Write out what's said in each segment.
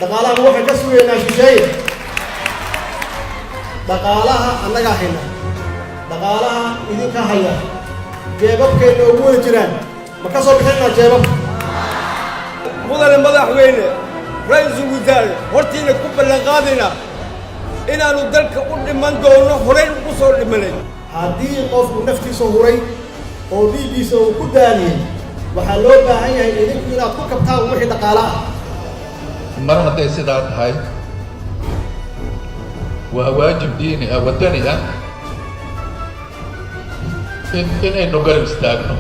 Dhaqaalaha waxaan ka sugaynaa shisheeye? Dhaqaalaha annagaa hayna, dhaqaalaha idinka haya, jeebabkayna ugu wada jiraan. Ma ka soo bixinaynaa jeebabka? Mudane madaxweyne, ra-iisul wasaare, hortiina ku ballanqaadaynaa inaannu dalka u dhiman doono, horay ugu soo dhimanay. Haddii qofku naftiisa huray oo dhiiggiisa uu ku daaliyey, waxaa loo baahan yahay idinku inaad ku kabtaan wixii dhaqaale ah. Mar hadday sidaa tahay, waa waajib diini ah, waddani ah, inaynu garab istaagno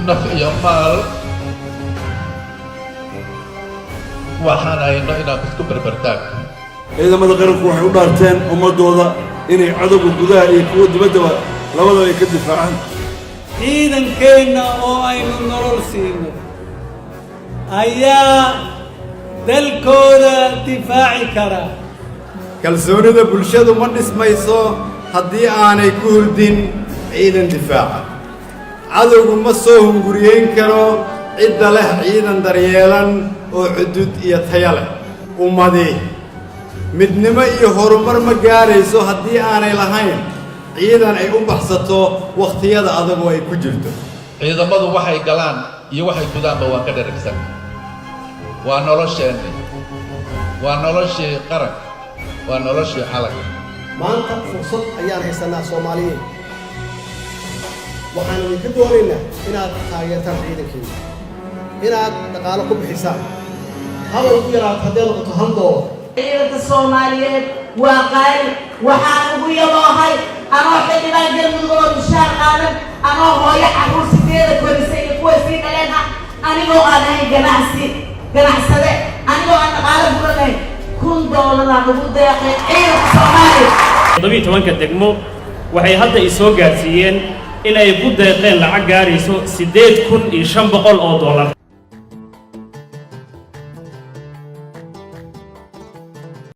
naf iyo maal waxaan hayno inaan isku berbertaagno. Ciidamada qaranku waxay u dhaarteen ummaddooda inay cadowga gudaha iyo kuwa dibaddaba labadaba ay ka difaacaan. Ciidankeenna oo aynu nolol siino ayaa dalkooda difaaci kara. Kalsoonida bulshadu ma dhismayso haddii aanay ku hurdin ciidan difaaca. Cadowgu ma soo hunguriyeyn karo cidda leh ciidan daryeelan oo cudud iyo taya leh. Ummadi midnimo iyo horumar ma gaarayso haddii aanay lahayn ciidan ay u baxsato wakhtiyada adagoo ay ku jirto. Ciidamadu waxay galaan iyo waxay gudaanba waan ka dheragsan. Waa nolosheenni, waa noloshii qaranka, waa noloshii calanka. Maanta fursad ayaan haysanaa, Soomaaliyeed. Waxaan idinka doonaynaa inaad taageertaan ciidankeena, inaad dhaqaalo ku bixisaan, haba ugu yaraato hadday noqoto $1. Ciidanka Soomaaliyeed waa qaali. Waxaan ugu yaboohay anoo xildhibaan Galmudug oo mushaar qaadan, anoo hooyo carruur sideeda korisay iyo kuwa sii dhaleen ah, anigoo aan ahayn ganacsade, anigoo aan dhaqaalo furanayn, $1000 aan ugu deeqay ciidanka Soomaaliya. 17-ka degmo waxay hadda i soo gaadhsiiyeen inay ku deeqeen lacag gaarayso $8,500.